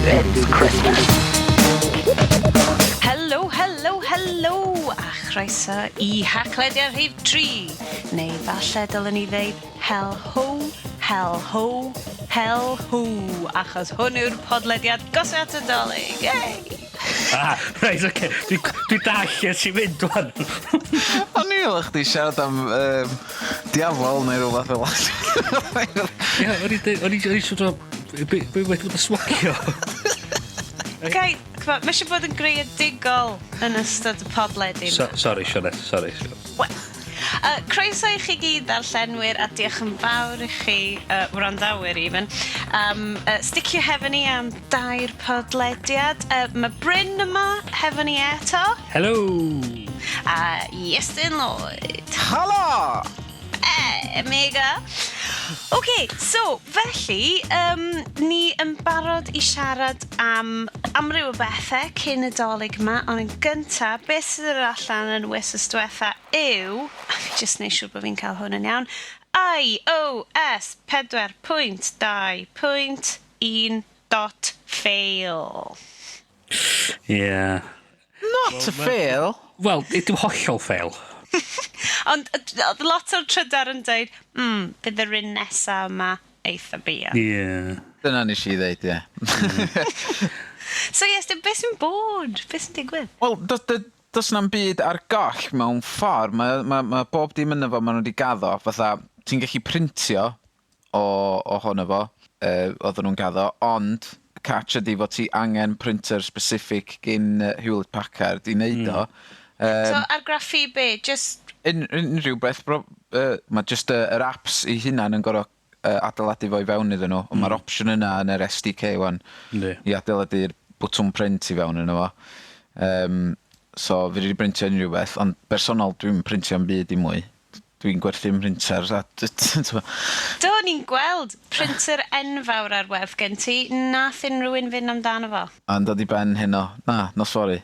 It's Christmas. Helo, helo, helo, a chroeso i Haclediad rhif 3. Neu falle dylen ni ddeud hel ho, hel ho, hel ho, achos hwn yw'r podlediad gosod at y Dolig. Yay! Ah, reit, oce. Dwi, dwi dall lle ti'n mynd, wan. O'n i'n meddwl chdi siarad am um, diafol neu rhywbeth fel 'a. Ie, o'n i o'n i o'n i sort of... Be, be wedi bod yn smocio? Gai, c'mon, ma' eisiau bod yn greadigol yn ystod y podledi So, sorry, Sioned, sorry. Wel, croeso i chi gyd ddarllenwyr a diolch yn fawr i chi wrandawyr even. Um, sticio hefo ni am dair podlediad. Mae Bryn yma hefo ni eto. Hello! A Iestyn Lloyd. Helo! E, mega. OK, so, felly, um, ni yn barod i siarad am amryw o bethau cyn y Dolig yma, ond yn gyntaf, beth sydd yr allan yn wythnos diwetha yw, a fi jyst neud siŵr bod fi'n cael hwn yn iawn, iOS 4.2.1 dot fail. Ie. Not a fail. Wel, dim hollol fail. Ond oedd lot o'r trydar yn dweud, fydd yr un nesa yma eitha buan. Ie. Dyna nes i ddeud, ie. So yes, beth sy'n bod? Beth sy'n digwydd? Wel, does na'm byd ar goll mewn ffordd. Mae ma, ma bob dim yno fo maen nhw wedi gaddo. Fatha, ti'n gallu printio ohono fo, oedden nhw'n gaddo, ond catch ydi fod ti angen printer specific gyn Hewlett Packard i wneud o. So, argraffu be? Just Unrhyw beth, bro, mae just yr apps i hunan yn gorfod adeiladu fo i fewn iddyn nhw, ond mae'r opsiwn yna yn yr SDK wan i adeiladu'r bwtwm print i fewn yno fo. So, fi wedi printio unrhyw beth, ond bersonol dwi'n printio am byd i mwy. Dwi'n gwerthu'n printer. A, Do, ni'n gweld printer enfawr ar werth gen ti. Nath unrhyw un fynd amdano fo? A'n dod i ben heno. Na, nos fory.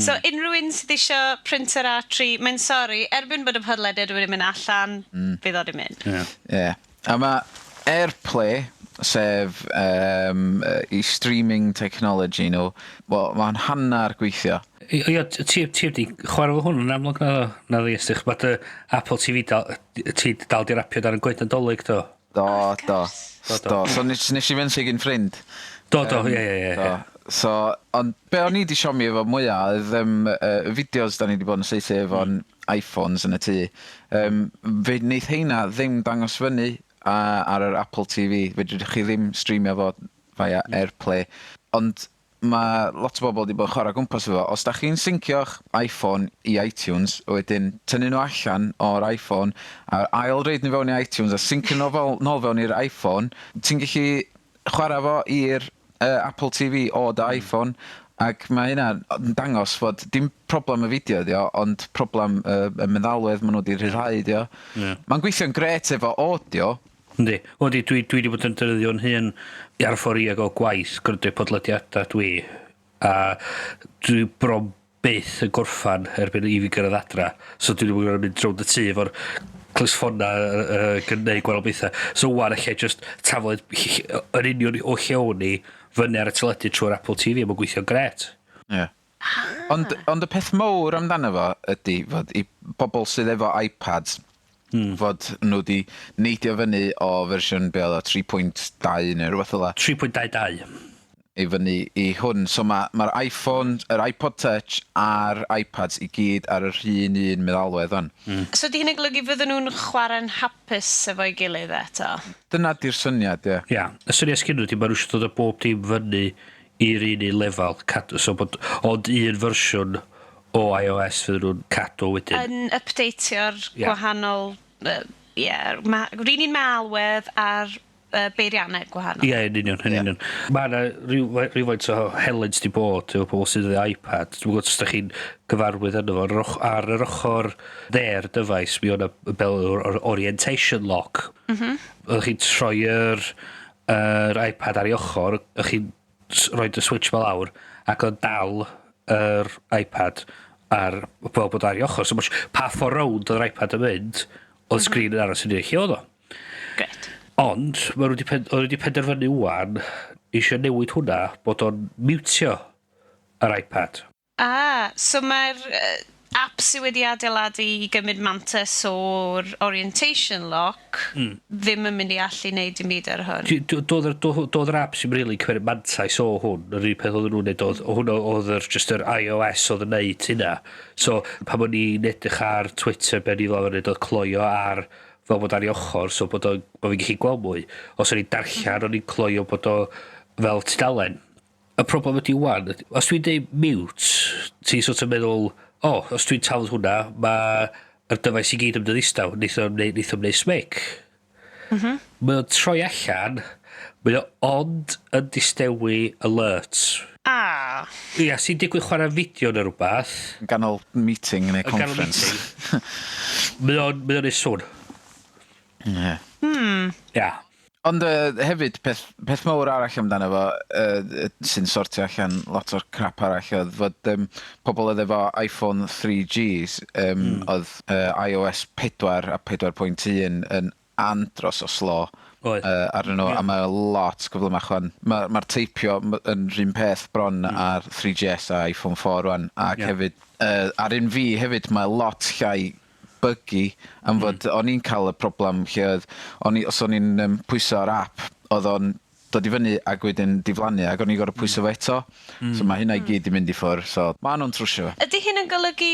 So, unrhyw un sydd eisiau printer A3, mae'n sori, erbyn bod y podlediad wedi mynd allan, fydd o wedi mynd. Ie. Yeah. A mae AirPlay, sef i streaming technology nhw, wel, mae'n hannar gweithio. Ie, ti wedi chwarae fo hwn yn amlwg na ddo? Na ddo, Iestyn. Mae dy Apple TV dal, ti dal di rapio dan y goeden Dolig, do? Do, Wrth do. gwrs. Do, do. Do. So nes i fenthyg un ffrind. Do, ie. Do. So, ond be o'n i 'di siomi efo mwyaf oedd fideos da ni 'di bod yn saethu efo'n iPhones yn y tŷ. Fe wneith heina ddim dangos fyny ar yr Apple TV. Fedrwch chi ddim streamio fo via AirPlay. Ond mae lot o bobl wedi bod yn chwarae gwmpas efo. Os da chi'n syncio'ch iPhone i iTunes, wedyn tynnu nhw allan o'r iPhone, a ail roid nhw fewn i iTunes, a syncio nhw fel, nôl fewn i'r iPhone, ti'n gallu chwarae fo i'r Apple TV o dy iPhone, ac mae hynna yn dangos fod dim problem y fideo ydi o, ond problem y meddalwedd maen nhw wedi rhyddhau ydi o. Mae'n gweithio'n gret efo audio. Yndi. Wel, dwi wedi bod yn defnyddio'n hun ar y ffordd i ag o gwaith, gwrando podlediadau dwi, a dwi bron byth yn gorffan erbyn i fi gyrraedd adra. So dwi wedi bod yn mynd rownd y tŷ efo'r clustffona neu gwahanol bethau. So wan allai just taflu yn union o lle o'n i fyny ar y teledu trwy'r Apple TV, a mae'n gweithio'n gret. Ie. Ond y peth mowr amdano fo ydy fod i bobl sydd efo iPads, fod nhw wedi neidio fyny o fersiwn be oedd o 3.2 neu rhywbeth fel 'a. 3.22. I fyny i hwn. So mae'r ma iPhone, yr iPod Touch a'r iPads i gyd ar yr un un meddalwedd wan. So di hynny'n golygu fydden nhw'n chwarae'n hapus efo'i gilydd eto? Dyna di'r syniad, ie. Ia, y syniad sgyn nhw 'di ma' nhw eisiau dod â bob dim fyny i'r un un lefel, cadw, so bod ond un fersiwn o iOS fydden nhw'n cadw wedyn. Yn updateio'r Ie. gwahanol, ie, yeah, yr un un meddalwedd a'r beiriannau gwahanol. Ie, yn union, yn union. Mae yna rhywfaint o helynt di bod efo pobl sydd efo iPad. Dwi'n gwybod os da chi'n gyfarwydd yno fo. Ar yr ochr dde'r dyfais, mi o'na bel orientation lock. Oeddech chi'n troi yr iPad ar ei ochr, o'ch chi'n rhoi y switch fel lawr, ac oedd dal yr iPad ar, fel bod ar ei ochr. So, pa ffordd rownd oedd yr iPad yn mynd, oedd sgrin yn aros yn un lle oedd o. Gret. Ond, mae nhw wedi pen, wedi penderfynu wan eisiau newid hwnna bod o'n mutio yr iPad. Ah, so mae'r app sydd wedi adeiladu i gymryd mantais o'r orientation lock ddim yn mynd i allu neud dim byd ar hwn. Doedd yr app sy'n really cymryd mantais o hwn. Yr un peth oedden nhw'n neud oedd, o hwnna oedd yr, just yr iOS oedd yn neud hynna. So, pan o'n i'n edrych ar Twitter, be ni fel yn neud oedd cloio ar fel bod ar ei ochr, so bod fi'n gallu gweld mwy. Os o'n i'n darllen, o'n i'n cloio bod o fel tudalen. Y problem ydy wan, os dwi'n deud mute, ti'n sort of meddwl, o, oh, os dwi'n taflu hwnna, mae yr dyfais i gyd yn mynd yn ddistaw, neith o'n neud smic. Mae o'n troi allan, mae o ond yn distewi alerts. Ah, Ia, sy'n digwydd chwarae fideo neu rhywbeth, Yn ganol meeting neu yn ganol conference. meeting, mae o'n neud sŵn. Ie. Ia. Ond hefyd, peth mawr arall amdano fo, sy'n sortio allan lot o'r crap arall, oedd fod pobl oedd efo iPhone 3Gs, oedd iOS 4 a 4.1 yn andros o slow Oedd. Arnyn nhw, a mae lot gyflymach wan. Mae'r ma teipio yn rhywun peth bron ar 3GS a iPhone 4 rwan, ac hefyd, ar un fi hefyd, mae lot llai buggy am fod o'n i'n cael y problem lle oedd o'n i, os o'n i'n pwyso ar app, oedd o'n dod i fyny ac wedyn diflannu ac o'n i'n gorfod pwyso fo eto. So mae hynna i gyd i mynd i ffwrdd, so ma' nhw'n trwsio fo. Ydy hyn yn golygu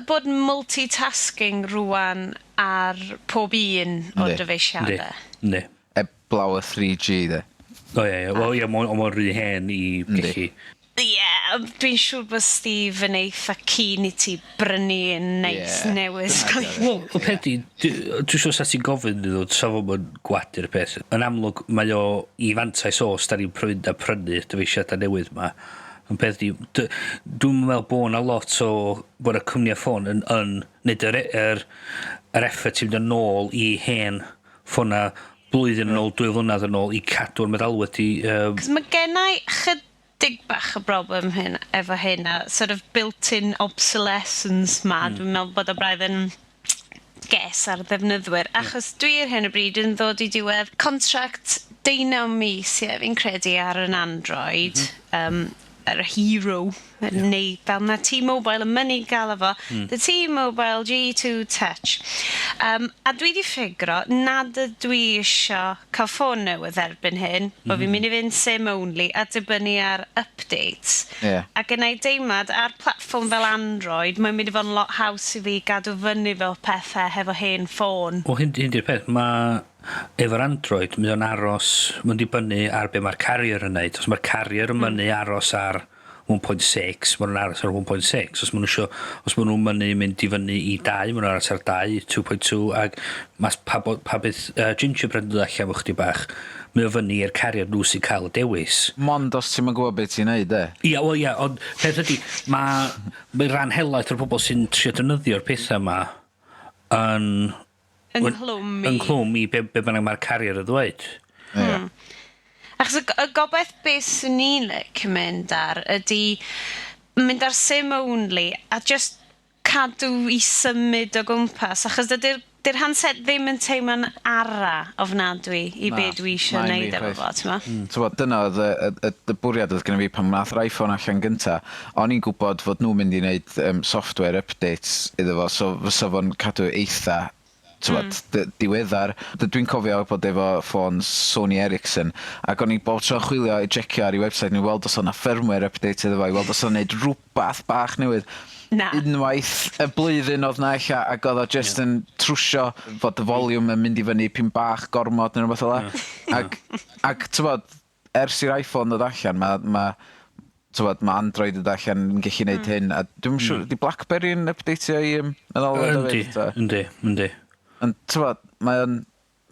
bod multitasking rwan ar pob un o'r Yndi. dyfeisiadau? Yndi. Eblaw y 3G de. O ie. Wel ie, mae'n ma rhy hen i gallu. Ie, yeah, dwi'n siŵr bod Steve yn eitha keen i ti brynu un neis newydd. Dyna di o. Wel, y peth di, dwi'n siŵr sa ti'n gofyn iddo, sa fo'm yn gwadu'r peth. Yn amlwg, mae o i fantais o, os da ni'n prynu a prynu dyfeisiadau newydd ma. Yn peth di, dwi'n meddwl bod 'na lot o, bod y cwmnïau ffôn yn neud yr effort i fynd yn ôl i hen ffôna blwyddyn yn ôl, 2 flynedd yn ôl, i cadw'r meddalwedd i. Cos mae gennau chydig bach o broblem hyn, efo hyn, a sort of built-in obsolescence ma. Dwi'n meddwl bod o braidd yn ges ar ddefnyddwyr, achos dwi ar hyn o bryd yn ddod i diwedd contract 19 mis, ie, fi'n credu, ar yn Android, yr Hero, neu fel na T-Mobile yn mynnu gael efo, the T-Mobile G2 Touch. A dwi wedi ffigro nad ydw i isio cael ffôn newydd erbyn hyn, bod fi'n mynd i fynd SIM only a dibynnu ar updates. A gen i deimlad ar platfform fel Android, mae'n mynd i fod yn lot haws i fi gadw fyny fel pethau hefo hen ffôn. Wel, hyn di'r peth, mae efo'r Android, mae o'n aros, mae'n dibynnu ar be mae'r carrier yn neud. Os mae'r carrier yn mynnu aros ar 1.6, maen nhw'n aros ar 1.6. Os maen nhw isio, os maen nhw'n mynnu mynd i fyny i 2, maen nhw'n aros ar 2, 2.2, ac mas pa beth Gingerbread yn dod allan fo chdi bach, mae o fyny i'r carrier, nhw sy'n cael y dewis. Mond os ti'm yn gwybod beth ti'n neud, de. Ia, wel ia, ond peth ydy, mae rhan helaeth o'r bobl sy'n trio defnyddio'r pethau yma yn Ynghlwm i. Ynghlwm i be bynnag mae'r carrier yn ddweud. Ie. Achos y gobaith beth swn i'n licio mynd ar ydy mynd ar SIM only a just cadw i symud o gwmpas. Achos dydy'r dy'r handset ddim yn teimlo'n ara ofnadwy i Na, be dwi eisiau na i neud fi efo chwaith. fo, ti'n ma? T'mod, dyna oedd y bwriad oedd gennym fi pan wnaeth yr iPhone allan gynta. O'n i'n gwybod fod nhw'n mynd i wneud software updates iddo fo, so fysa fo'n cadw eitha t'mod, diweddar. Dwi'n cofio bod efo ffôn Sony Ericsson, ac o'n i bob tro'n chwilio i checio ar ei website i weld os o'na firmware update iddo fo, i weld os o'n neud rhywbeth bach newydd. Na. Unwaith y blwyddyn oedd na ella, ac oedd o just yn trwsio fod y volume yn mynd i fyny pyn bach gormod neu rhywbeth fel 'a. Ac t'mod, ers i'r iPhone ddod allan, ma t'mod, ma Android yn allan yn gallu neud hyn, a dwi'm yn siŵr, di BlackBerry yn updateio i meddalwedd Yndi, hefyd, ta? yndi. Ond t'mod, mae o'n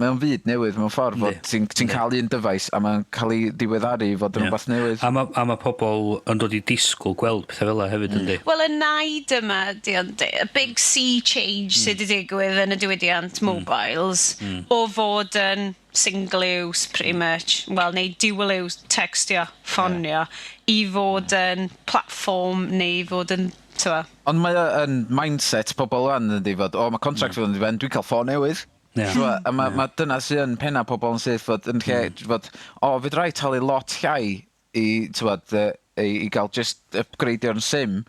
mae o'n fyd newydd mewn ffordd, fod ti'n cael un dyfais a mae'n cael ei ddiweddaru i fod yn rhywbeth newydd. A ma pobl yn dod i disgwyl gweld pethau fel 'a hefyd, yndi? Wel, y naid yma, di ond, y big sea change sydd wedi digwydd yn y diwydiant mobiles, o fod yn single use, pretty much, well, neu dual use, textio, ffonio, i fod yn platform neu i fod yn, t'mo', Ond mae o yn mindset pobl wan yndi fod, o, mae contract fi yn i ben, dwi'n cael ffôn newydd. T'mo', a ma dyna sydd yn penna pobl yn syth fod yn lle fod, o, fedra i talu lot llai i, t'mod, i gael just upgradeio'n SIM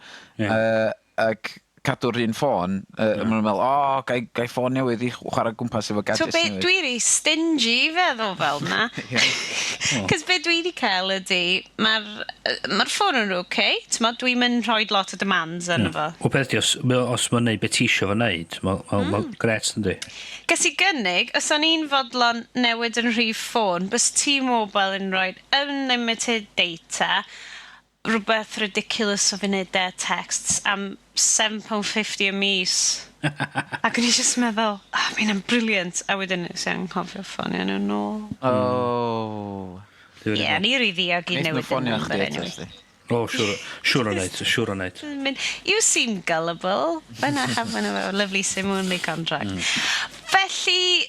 ac cadw'r un ffôn, yeah. Maen nhw'n meddwl, o, gai ffôn newydd i chwarae gwmpas efo So gadgets be, newydd. dwi rhy stingy i feddwl fel na. Cos be dwi wedi cael ydy, mae'r ma ffôn yn okay, okay, dwi'n mynd rhoi lot o demands arno fo. Wel, peth di, os mae'n neud beth ti isio fo neud, mae'n ma gret, yndi? Ges i gynnig, os o'n i'n fodlon newid yn rhif ffôn, bys T-Mobile yn rhoi unlimited data, rhywbeth ridiculous o funudau texts am £7.50 y mis. Ac o'n i just meddwl, oh, mae hynna'n brilliant. A wedyn nes i anghofio ffonio nhw nôl. Oh. Ie, yeah, ni rhy ddiog i Neith nhw newid y ffonio number chdi eto, anyway. sdi. O, siŵr o neud, siŵr o neud. Mynd, "You seem gullible. Why not have one of our lovely SIM-only contract?" Felly,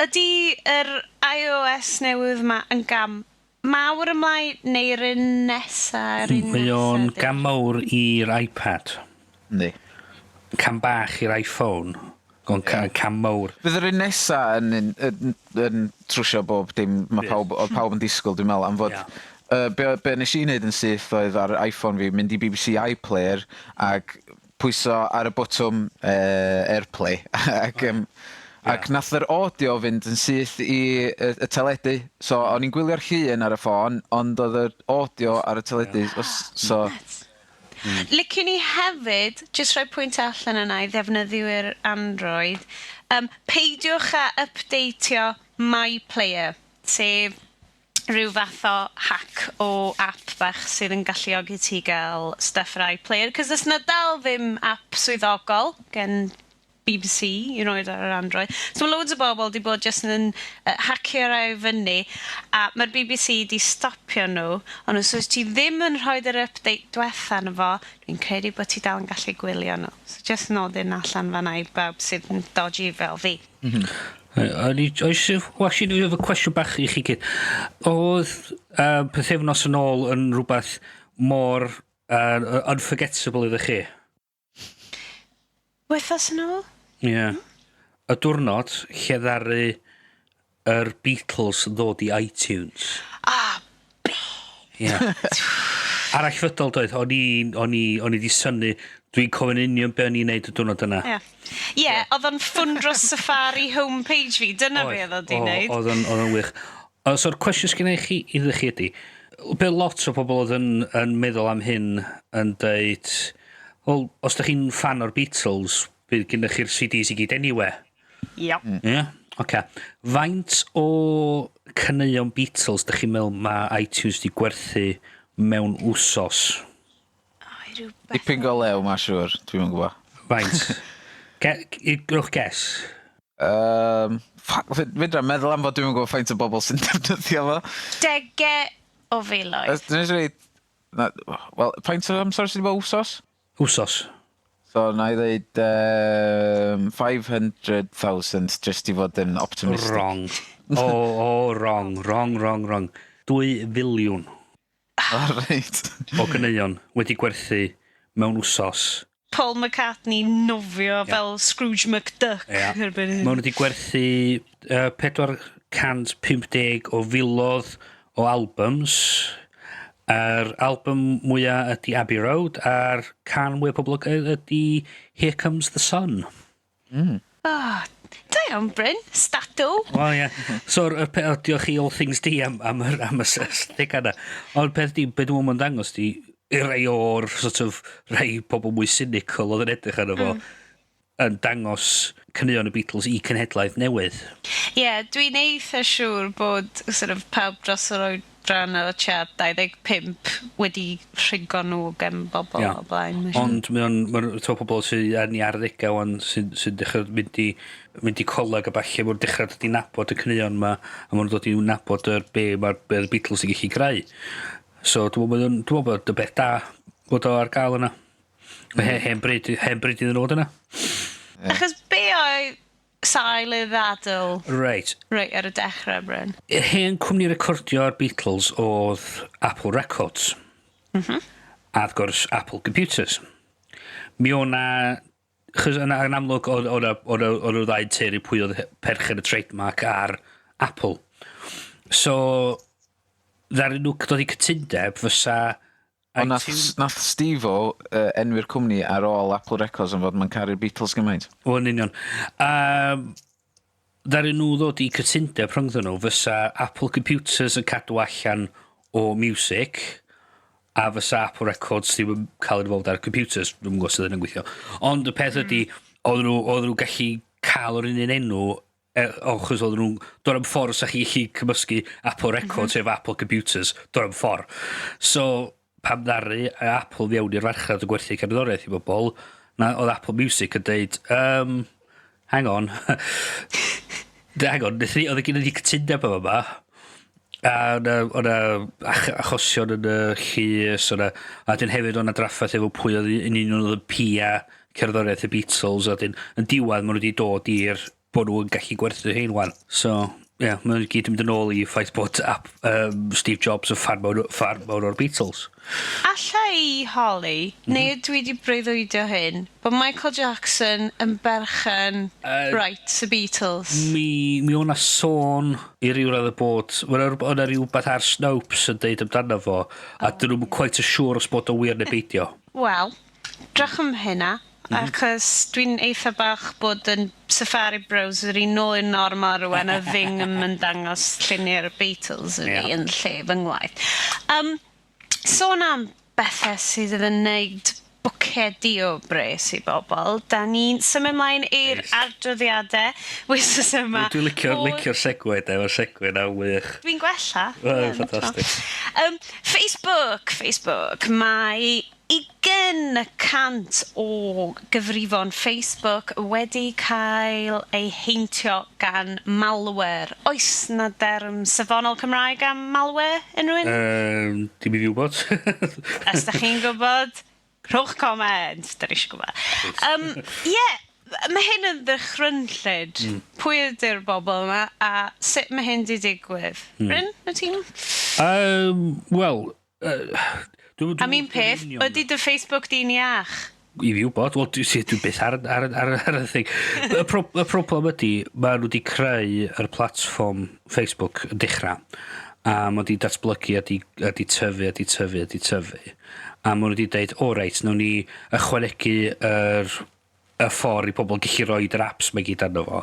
ydy yr iOS newydd ma yn gam mawr ymlaen neu'r un nesa? Yr un Mae o'n nesa, gam mawr i'r iPad, Yndi. Cam bach i'r iPhone, ond cam mawr. Fydd yr un nesa yn trwsio bob dim mae pawb, oedd pawb yn disgwyl, dwi'n meddwl, am fod be nes i wneud yn syth oedd ar iPhone fi mynd i BBC iPlayer ac pwyso ar y botwm AirPlay ac nath yr audio fynd yn syth i y teledu. So o'n i'n gwylio'r llun ar y ffôn, ond oedd yr audio ar y teledu. So, Liciwn ni hefyd, jyst rhoi pwynt allan yna i ddefnyddwyr Android, peidiwch â updateio My Player, sef rhyw fath o hack o app bach sydd yn galluogi ti gael stuff ar iPlayer, cos oes na dal ddim app swyddogol gen BBC i roed ar yr Android. So mae loads o bobl di bod jyst yn hacio rai fyny, a mae'r BBC di stopio nhw, ond os oes ti ddim yn rhoi yr update diwetha na fo, dwi'n credu bod ti dal yn gallu gwylio nhw. So just nodyn allan fanna i bawb sydd yn dodgy fel fi. O'n i, oes, wel, actually, dwi efo cwestiwn bach i chi gyd. Oedd pythefnos yn ôl yn rhywbeth mor unforgettable iddo chi? Wythnos yn ôl? Ie. Yeah. Y diwrnod lle ddaru yr Beatles ddod i iTunes. Ah, Ie. Yeah. Arallfydol doedd, o'n i di synnu, dwi'n cofio'n union be o'n i'n neud y diwrnod yna. Ie, yeah, oedd o'n ffwndro Safari homepage fi, dyna be oedd o di wneud. Oedd o'n wych. O, so'r cwestiwn sgen i chi iddo chi ydy, be lot o bobl oedd yn meddwl am hyn yn dweud, wel, os da chi'n fan o'r Beatles, bydd gennych chi'r CDs i gyd anyway. Ie. Ie? Yeah? Oce. Faint o caneuon Beatles da chi'n meddwl mae iTunes di gwerthu mewn wsos? O, rhywbeth. Dipyn go lew, mae'n siŵr. Dwi'm yn gwybod. Faint? Gwrwch guess. Fuck, fedra meddwl am fod dwi'm yn gwybod faint o bobl sy'n defnyddio fo. Dege o filoedd. Dwi'n dweud, wel, faint o amser sydd wedi bod, wsos? Wsos. So, na i ddeud 500,000 just i fod yn optimistic. Wrong. O, oh, wrong, wrong, wrong, wrong. 2 filiwn O, reit. o ganeuon wedi gwerthu mewn wsos. Paul McCartney nofio fel Scrooge McDuck erbyn hyn. Maen nhw wedi gwerthu 450 o filodd o albums. Yr album mwyaf ydy Abbey Road, a'r can mwyaf poblogaidd ydy Here Comes the Sun. Oh, da iawn, Bryn. Stato. Wel, ie. So, o, diolch i All Things D am y stick yna. Ond peth di, be dwi'n mynd dangos di, i rai o'r, sort of, rai pobl mwy cynical oedd yn edrych arno fo, yn dangos caneuon y Beatles i cenhedlaeth newydd. Ie, yeah, dwi'n eitha siŵr bod sort of pawb dros yr oed oedran o tua 25 wedi rhigo nhw gen bobl o blaen. Ma' siŵr. Ond mae o'n, mae'n to pobl sydd yn ei arddegau wan sy'n dechrau mynd i coleg a ballu, maen nhw'n dechrau dod i nabod y caneuon ma, a maen nhw'n dod i nabod yr be mae'r be y Beatles yn gallu greu. So dwi'n meddwl bod y beth da bod o ar gael yna. Mae hen bryd iddyn nhw fod yna. Achos be oedd sail y ddadl reit ar y dechrau, Bryn? Yr hen cwmni recordio'r Beatles oedd Apple Records. A wrth gwrs Apple Computers. Mi o'na... Chos yn amlwg oedd nhw ddau teulu pwy oedd perchen y trademark ar Apple. So, ddaru nhw dod i cytundeb fysa Ond nath Steve-O enwi'r cwmni ar ôl Apple Records yn fod mae'n caru'r Beatles gymaint. O, yn union. Ddaru nhw ddod i cytundeb rhyngddyn nhw fysa Apple Computers yn cadw allan o music a fysa Apple Records ddim yn cael involved ar computers. Dwi'm yn gwybod sydd yn gweithio. Ond y peth ydy, oedden nhw gallu cael yr un enw achos oedden nhw'n dod am ffordd sa chi gallu cymysgu Apple Records efo Apple Computers, dod am ffordd. So, pam ddaru Apple fewn i'r farchnad yn gwerthu cerddoriaeth i bobl, na oedd Apple Music yn deud, "Hang on, hang on, oedd gen i cytundeb efo yma," a o'na achosion yn y llys, o'na, a dyn hefyd o'na drafferth efo pwy oedd yn un oedd y pia cerddoriaeth y Beatles, a dyn yn diwedd maen nhw wedi dod i'r bod nhw'n gallu gwerthu hein wan. So, ie, yeah, maen nhw gyd yn mynd yn ôl i ffaith bod Steve Jobs yn fan mawr o'r Beatles. Alla i holi, neu dwi wedi breuddwydio hyn, bod Michael Jackson yn berchen rights y Beatles? Mi o'na sôn i ryw radd y bod, o'na rhywbeth ar Snopes yn deud amdano fo, a dyn nhw'n quite yn siŵr os bod o wir neu beidio. Wel, drych am hynna, achos dwi'n eitha bach bod yn Safari browser i nôl i'n normal rwan a ddim yn dangos lluniau'r Beatles i fi yn lle fy ngwaith. Sôn am bethau sydd yn wneud bwcedi o bres i bobl, da ni'n symud ymlaen i'r adroddiadau wythnos yma. Dwi'n licio'r segue, de, mae'r segue na wych. Dwi'n gwella. Oh, Ie, ffantastig. Facebook, mae 20% o gyfrifon Facebook wedi cael ei heintio gan malware. Oes na derm safonol Cymraeg am malware, unrhyw un? Dim i fi wybod. Os da chi'n gwybod, rhowch comment, da ni eisiau gwybod. Yeah, mae hyn yn ddychrynllyd. Pwy ydy'r bobl yma a sut mae hyn di digwydd? Bryn, y ti'n? Wel, A mi'n peth, ydy dy Facebook di'n iach? I fi wybod, wel, dwi byth ar y thing. Y problem ydy, mae nhw wedi creu yr platform Facebook yn dechrau, a mae wedi datblygu a di tyfu a di tyfu a di tyfu. A mae nhw wedi deud, o reit, nawn ni ychwanegu y ffordd i pobl gallu rhoi yr apps mae gyd arno fo.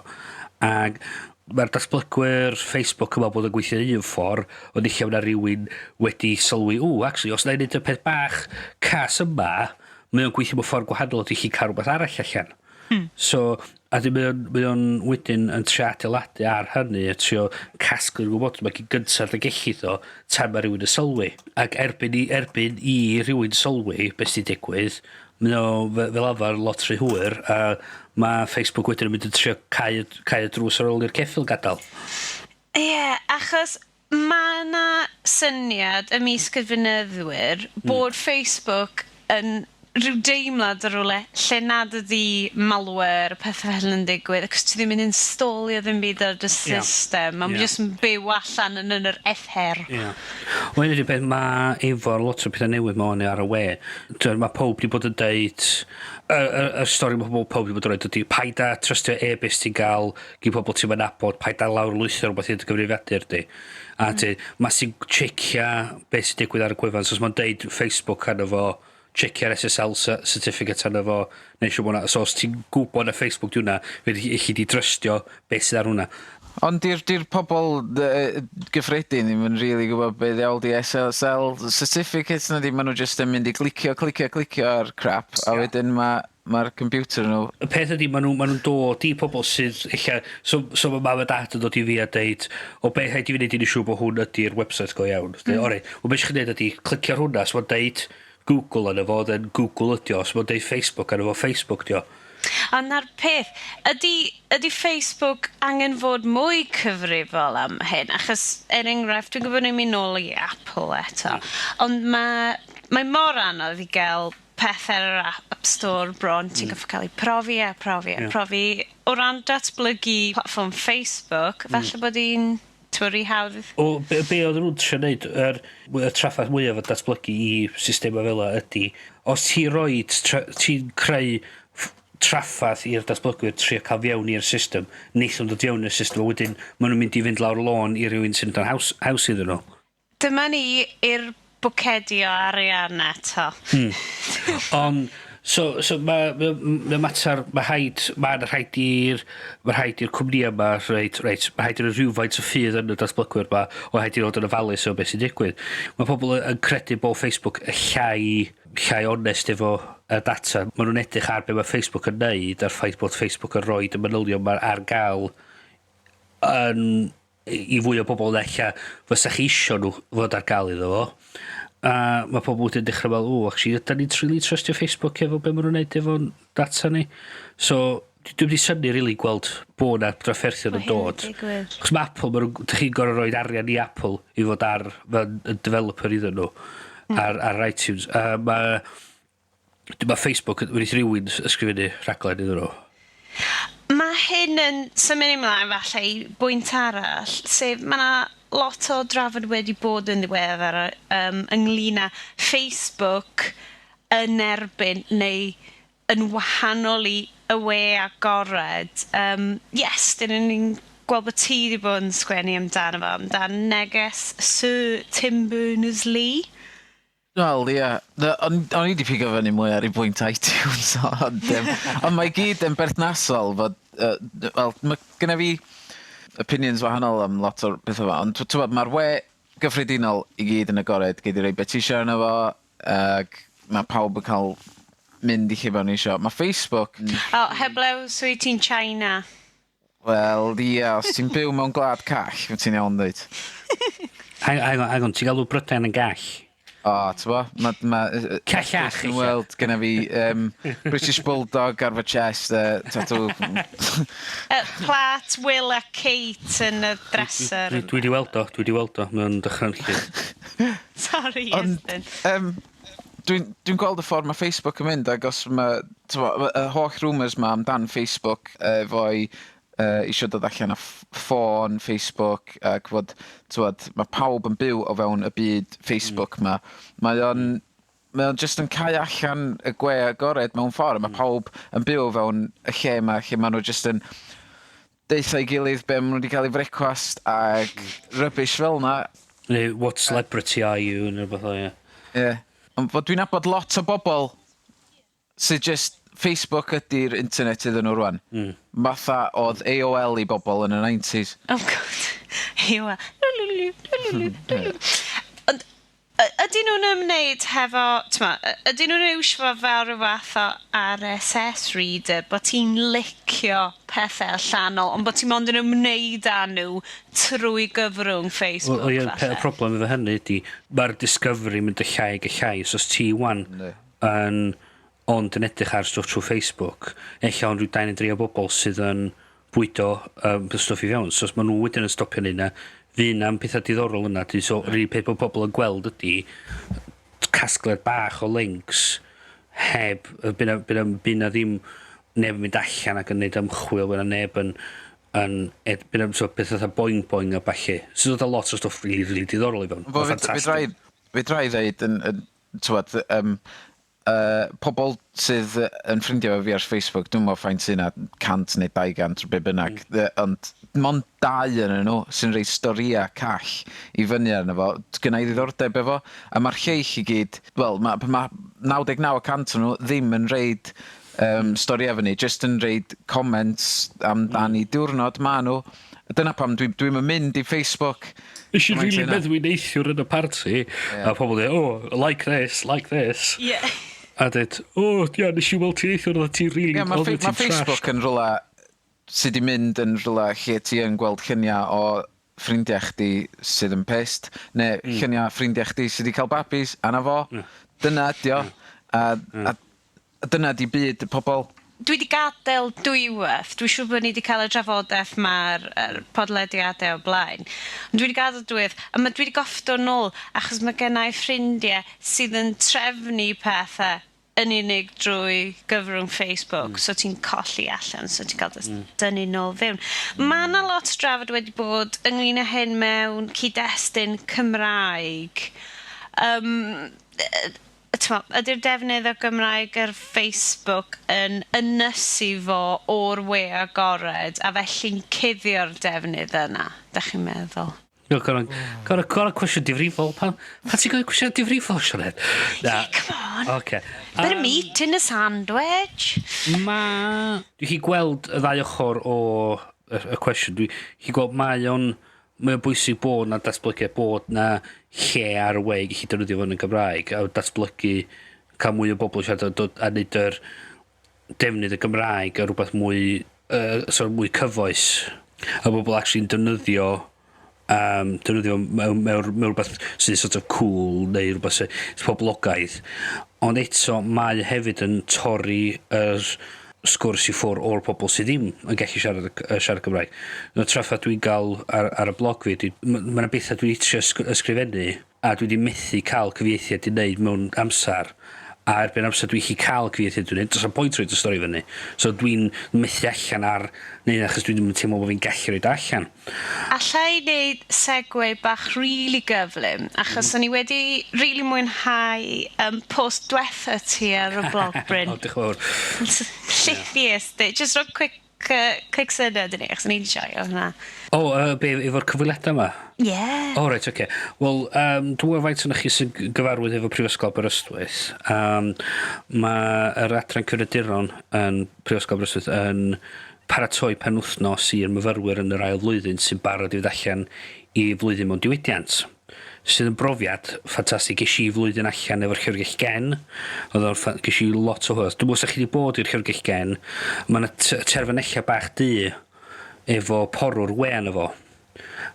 Ac mae'r datblygwyr Facebook yma bod yn gweithio un ffordd, ond eich yna rhywun wedi sylwi, o, actually, os na i wneud y peth bach cas yma, mae o'n gweithio mewn ffordd gwahanol, ydych chi cael rhywbeth arall allan. So, a di mae o'n wedyn yn trio adeiladu ar hynny, a trio casglu'r gwybodaeth mae gyd gyntaf y gellith o, tan mae rhywun yn sylwi. Ac erbyn i rhywun sylwi beth sy'n digwydd, mae o fel arfer lot rhy hwyr, a mae Facebook wedyn yn mynd yn trio cau y drws ar ôl i'r ceffyl gadael. Ie, yeah, achos mae yna syniad ymysg y defnyddwyr bod Facebook yn rhyw deimlad o rywle lle nad ydi malware a pethau fel yn digwydd, achos ti ddim yn installio ddim byd ar dy system, mae'n jyst yn byw allan yn yr ether. Ie. Yeah. Wel, un ydy'r beth mae efo'r lot o pethau newydd ma o'n ar y we. Mae pob wedi bod yn deud, y stori mae pob wedi bod yn rhoi ydy, paid â trystio e-byst ti'n gael gyn pobl ti'n nabod, paid â lawr lwytho rhywbeth i'n dy gyfrifiadur di. A ti, mae sy'n checio beth sy'n digwydd ar y gwefan, so os mae'n deud Facebook arno fo, checio'r SSL certificate arno fo, neu siŵr bod hwnna, so os ti'n gwybod na Facebook di hwnna, fe elli di drystio beth sydd ar hwnna. Ond di'r pobl gyffredin ddim yn really gwybod be ddiawl di SSL certificates na di, maen nhw jyst yn mynd i glicio, clicio, clicio ar crap, a wedyn mae Mae'r computer nhw. Y peth ydy, maen nhw'n ma nhw dod i pobl sydd ella. So mae mam a dad yn dod i fi a deud, "O, be rhaid i fi wneud i wneud siŵr bod hwn ydy'r website go iawn?" Mm. Ore, wel, beth chi'n neud ydy, clicio ar hwnna, so mae'n deud Google arno fo, then Google ydi o. So mae'n deud Facebook arno fo, Facebook ydi o. A 'na'r peth, ydy Facebook angen fod mwy cyfrifol am hyn? Achos, er enghraifft, dwi'n gwybod ni'n mynd nôl i Apple eto, ond mae mor anodd i gael pethau ar yr App Store bron, ti'n gorfod cael eu profi a profi a profi. O ran datblygu platform Facebook, falle bod hi'n, ti'n, rhy hawdd. O, be oedden nhw'n trio neud, y traffath mwyaf o datblygu i systemau fel yma ydy, os ti roid, ti'n creu traffath i'r datblygwyr trio cael fewn i'r system, neith nhw'n dod fewn i'r system, a wedyn maen nhw'n mynd i fynd lawr lôn i rywun sy'n dod haws, haws iddyn nhw. Dyma ni i'r bwcedi o arian eto. Ond, so mae mater, mae rhaid i'r cwmnïau yma, reit, mae rhaid i'r rhywfaint o ffydd yn y datblygwyr yma, o rhaid i'r fod yn ofalus o beth sy'n digwydd. Mae pobl yn credu bod Facebook y llai onest efo y data. Mae nhw'n edrych ar be mae Facebook yn neud, a'r ffaith bod Facebook yn rhoi y manylion ma ar gael yn i fwy o bobl ella fysa chi isio nhw fod ar gael iddo fo. A mae pobl wedyn dechrau fel, "O, actually, ydan ni'n really trystio Facebook efo be maen nhw'n neud efo'n data ni?" So, dwi'n wedi synnu really gweld bod 'na drafferthion yn Bo hyn yn dod. digwydd. Chos mae Apple, ma' nhw, dych chi'n gorfod rhoi arian i Apple i fod ar, fel yn developer iddyn nhw ar iTunes. A mae Facebook wedi rhywun ysgrifennu rhaglen iddyn nhw. Mae hyn yn symud ymlaen falle i bwynt arall, sef mae yna lot o drafod wedi bod yn ddiweddar ynglyn â Facebook yn erbyn neu yn wahanol i y we agored. Yes, dyn ni'n gweld bod ti wedi bod yn sgwennu amdano fo, amdan neges Sir Tim Berners-Lee. Wel, ie. O'n i wedi pigo fyny mwy ar ei bwynt iTunes, ond mae gyd yn berthnasol fod, wel, mae genna fi opinions wahanol am lot o'r pethau fo, ond ti'n, mae'r we gyffredinol i gyd yn agored, gei di roi beth ti isio arno fo, ac mae pawb yn cael mynd i lle ma'n isio. Mae Facebook, O, heblaw os wyt ti'n China. Wel, ie, os ti'n byw mewn gwlad call, ti'n iawn dweud. Hang on, hang on, ti'n galw Brydain yn gall? O, ti'n bo? Ma Callach, Dwi'n ella. weld genna fi British Bulldog ar fy chest, tattoo. Plat Will a Kate yn y dresser. Dwi wedi weld o, dwi wedi weld o, mae'n dychrynllyd. Sorry, Ond, Iestyn. Dwi'n gweld y ffordd mae Facebook yn mynd, ac os mae, t'mo, y holl rumours ma amdan Facebook efo'i isio dod allan o ffôn Facebook ac fod, t'mod, mae pawb yn byw o fewn y byd Facebook ma. Mae o'n just yn cau allan y gwe agored mewn ffordd. Mae pawb yn byw o fewn y lle ma, lle maen nhw just yn deutha i gilydd be maen nhw wedi cael ei frecwast ac rubbish fel na. Neu, "What celebrity are you?" neu rhywbeth o, ie. Ie. Yeah. Ond fod dwi'n nabod lot o bobl sydd just Facebook ydy'r internet iddyn nhw rwan. Fatha oedd AOL i bobl yn y 90s. Oh God. Ewa. Lwlwlw, lwlwlw, lwlw. Ond ydyn nhw'n ymwneud hefo, t'mo, ydyn nhw'n iwsio fo fel rhyw fath o RSS reader, bod ti'n licio pethau allanol, ond bod ti'n mond yn ymwneud â nhw trwy gyfrwng Facebook, Wel, ie, falle? y problem efo hynny ydy, mae'r discovery mynd y llai ag y llai, so os ti wan yn ond yn edrych ar stwff trwy Facebook, ella ond rhyw 2 neu 3 o bobl sydd yn bwydo stwff i fewn. So os maen nhw wedyn yn stopio neud na, fydd na'm pethau diddorol yna. So, yr unig peth bod pobl yn gweld ydy casgliad bach o links heb, by' na ddim neb yn mynd allan ac yn neud ymchwil, by' na neb yn, by' na, so, beth fatha Boing Boing a ballu. So dod â lot o stwff really, really diddorol i fewn. Wel, fedra i ddeud yn t'wod, pobl sydd yn ffrindiau efo fi ar Facebook, dwi'n meddwl faint sy'n 100 neu 200 be bynnag, ond mond dau yn nhw sy'n rhoi storïau call i fyny arno fo, gynna i ddiddordeb efo, a mae'r lleill i gyd, wel, mae ma 99% o'n nhw ddim yn reid storïau fyny, just yn reid comments amdan i diwrnod ma nhw. Dyna pam dwi'n mynd i Facebook. Nes i Gymaint really hynna. meddwi neithiwr yn y party, a pobl dweud, "Oh, like this, like this." A dweud, "O, ia, nes i weld ti neithiwr, oedd ti'n really Ie, mae oedd ti'n ma trash." Facebook yn rhywle sydd wedi mynd yn rhywle lle ti yn gweld lluniau o ffrindiau chdi sydd yn pissed, neu lluniau ffrindiau chdi sydd wedi cael babis, a na fo. Dyna ydi o. A dyna di byd y pobl. Dwi wedi gadael dwywaith. Dwi'n siŵr bod ni wedi cael y drafodaeth ma'r er, podlediadau o blaen. Ond dwi wedi gadael dwywaith, a dwi wedi goffdo nôl, achos mae gennau ffrindiau sydd yn trefnu pethau yn unig drwy gyfrwng Facebook, so ti'n colli allan, so ti'n cael dy dynnu nôl fewn. Mae yna lot o drafod wedi bod ynglyn â hyn mewn cyd-destun Cymraeg. T'mo, ydy'r defnydd o Gymraeg ar Facebook yn ynysu fo o'r we agored a felly'n cuddio'r defnydd yna, da chi'n meddwl? No, gora cwestiwn difrifol. Pa ti'n gofyn cwestiwn difrifol, Sioned? Na. Yeah, come on. Oce. Bit of meat in a sandwich. Dwi'n chi gweld y ddau ochr o y cwestiwn. Dwi'n chi gweld mae o'n bwysig bod na datblygu, bod na lle ar y we i gallu defnyddio fo yn y Gymraeg, a datblygu, cael mwy o bobl siarad a dod a neud yr defnydd y Gymraeg a rhywbeth mwy, sort of mwy cyfoes. A bobl actually'n defnyddio mewn rhywbeth sydd sort of cool neu rhywbeth sydd poblogaidd. Ond eto mae hefyd yn torri yr sgwrs i ffwr o'r pobl sydd ddim yn gallu siarad Cymraeg. No, trafferth dwi'n gael ar y blog fi, ma' 'na bethau dwi 'di trio ysgrifennu a dwi wedi methu cael cyfieithiad i wneud mewn amser, a erbyn amser dwi gallu cael cyfieithiad dwi'n neud, does 'na'm pwynt roid y stori fyny. So dwi'n methu allan ar neu achos dwi ddim yn teimlo bod fi'n gallu roid o allan. Alla i wneud segue bach really gyflym, achos o'n i wedi really mwynhau post diwetha ti ar y blog, Bryn. O, diolch yn fawr. Llithius, di. Just rho quick syniad i ni, achos o'n i'n joio hwnna. O, be, efo'r cyfweliadau yma? Yeah. O, reit, oce. Wel, dwi'n gwybod faint o'n chi sy'n gyfarwydd efo Prifysgol Aberystwyth. Mae yr adran cyfrifiaduron yn Prifysgol Aberystwyth yn paratoi penwthnos i'r myfyrwyr yn yr ail flwyddyn sy'n barod i fynd allan i flwyddyn mewn diwydiant, sydd yn brofiad ffantastig. Ges i flwyddyn allan efo'r Llyfrgell Gen. Ges i lot o hwyl. Dwi'n meddwl os chi wedi bod i'r Llyfrgell Gen, mae yna terfynellau bach du efo porwr we arno fo.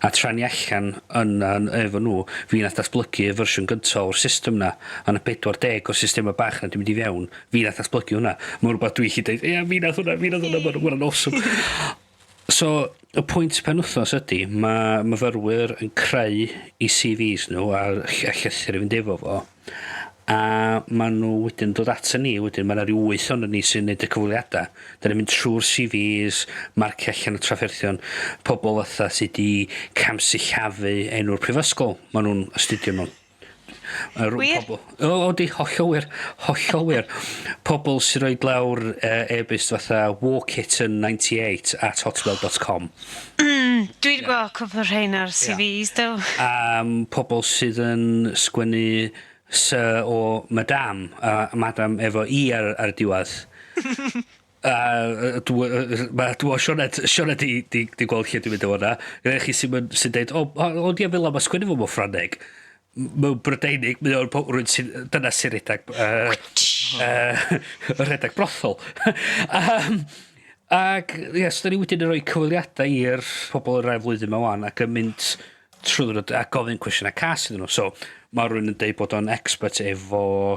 A tra ni allan yn efo nhw, fi nath datblygu y fersiwn gyntaf o'r system na. A na 40 o'r systema bach na di mynd i fewn. Fi nath datblygu hwnna. Mae'n rhywbeth dwi'n gallu dweud, "Ie, fi nath hwnna, fi nath hwnna," mae'n hwnna'n awesome. So, y pwynt penwthnos ydy, mae myfyrwyr yn creu i CVs nhw a llythyr i fynd efo fo. A maen nhw wedyn dod at ni, wedyn mae yna rhyw wyth ond ni sy'n neud y cyfweliadau. Da ni'n mynd trwy'r CVs, marcio allan y trafferthion, pobl fatha sydd wedi camsillafu enw'r prifysgol maen nhw'n astudio mewn. Wir? Pobl, o, di, hollol wir, hollol wir. Pobl sy'n rhoi lawr e-byst fatha warkitten98@hotmail.com. Dwi wedi gweld cwpl o rhain ar CVs, do. Pobl sydd yn sgwennu "Sir" o "Madame", a "Madam" efo i ar y diwedd. A dwi Sioned di gweld lle dwi'n mynd efo hwnna. Gyda chi sy'n deud, O, di fel mae sgwennu fo mewn Ffrangeg." Mewn Brydeinig, mae o'n rhywun sy'n, dyna sy'n rhedeg brothol. Ac, ie, so da ni wedyn yn rhoi cyfweliadau i'r pobl yr ail flwyddyn yma wan, ac yn mynd trwy nhw a gofyn cwestiynau cas iddyn nhw. So, mae rhywun yn deud bod o'n expert efo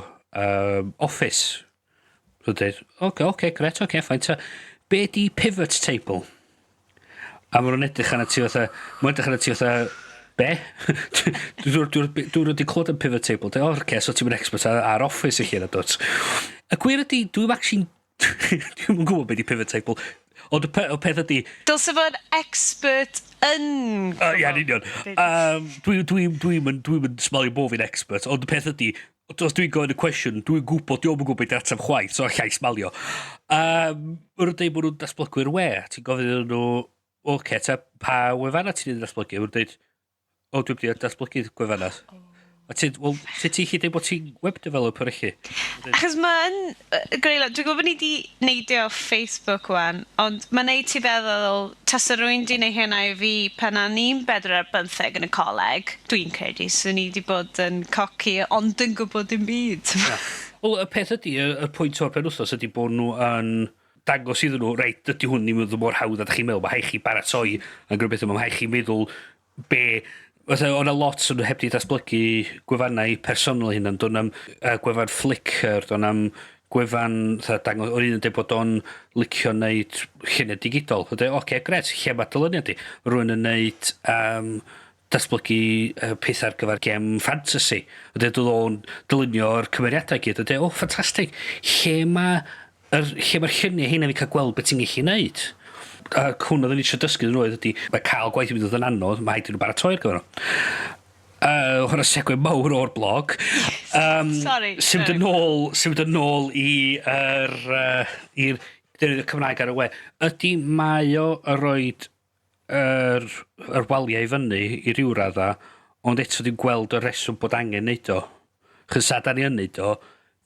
Office. So dweud, Oce, gret, oce, fine. Ta, be di pivot table?" A maen nhw'n edrych arna ti fatha, maen nhw'n edrych arna ti fatha, "Be? Dwi wedi clywed am pivot table." Dweud, "O, oce, so ti'n mynd expert ar Office eich hun, dwt?" Y gwir ydi, dwi'n actually, dwi'n gwybod beth di pivot table. Ond y peth ydi, Dylse fod expert yn Ie, yn union. Dwi smalio bo fi'n expert, ond y peth ydi, os dwi'n gofyn y cwestiwn, dwi'n gwybod, dwi'n gwybod beth ateb chwaith, so allai smalio. Maen nhw'n dweud bod nhw'n datblygwyr we. Ti'n gofyn iddyn nhw, "Oce, ta pa wefanna ti'n datblygu?" Maen nhw'n dweud, "O, dwi'n mynd i datblygu gwefanna." A ti'n, wel, sut ti'n gallu dweud bod ti'n web developer chi? Achos mae'n greulon, dwi'n gwybod bod ni wedi neidio Facebook wan, ond mae'n neud ti feddwl, tasa rhywun di neud hynna i fi pan o'n i'n 14 ar 15 yn y coleg, dwi'n credu, swn i wedi bod yn coci, ond yn gwybod dim byd. Wel, y peth ydy, y pwynt o'r penwthnos ydy bod nhw yn dangos iddyn nhw, reit, dydy hwn ddim yn mor hawdd a ydych chi'n meddwl, mae rhaid chi baratoi yn gwneud beth yma, mae rhaid chi meddwl be. Fatha, o'na lot sy'n heb di datblygu gwefannau personol hynny, do'n am gwefan Flickr, do'n am gwefan, fatha, dangos, o'n un yn dweud bod o'n licio neud lluniau digidol. O'n dweud, "Oce, gret, lle mae dyluniad di?" Rwy'n yn neud datblygu pethau ar gyfer gem fantasy. O'n dweud oedd o'n dylunio'r cymeriadau i gyd. O'n dweud, "O, ffantastig, lle mae'r lluniau heina fi cael gweld beth ti'n gallu neud?" A hwn oedden ni eisiau dysgu yn oedd ydy, mae cael gwaith yn mynd yn anodd, mae rhaid i nhw baratoi ar gyfer nhw. Hwna segue mawr o'r blog. Sorry, Symud sorry. yn ôl i'r defnydd Cymraeg ar y we. Ydy mae o yn roid yr waliau i fyny i ryw radda, ond eto dwi'n gweld y reswm bod angen neud o. Chos sa da ni yn neud o,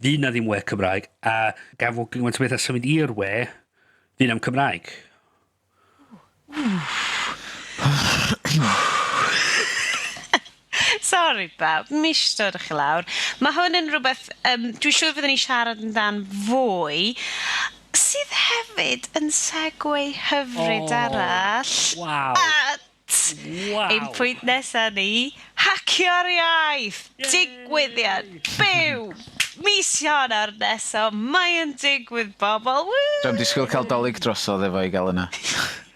fydd na ddim we Cymraeg, a gan fod gymaint o bethau symud i'r we, fydd na'm Cymraeg. Sorry bawb, mi eisiau dod chi lawr. Mae hwn yn rhywbeth, dwi'n siŵr fyddwn ni siarad amdan fwy, sydd hefyd yn segue hyfryd arall at ein pwynt nesaf ni, Hacio'r Iaith, digwyddiad, byw, mis Ionawr nesaf, mae yn digwydd, bobl. Woo! Dwi'n disgwyl cael Dolig drosodd efo i gael yna.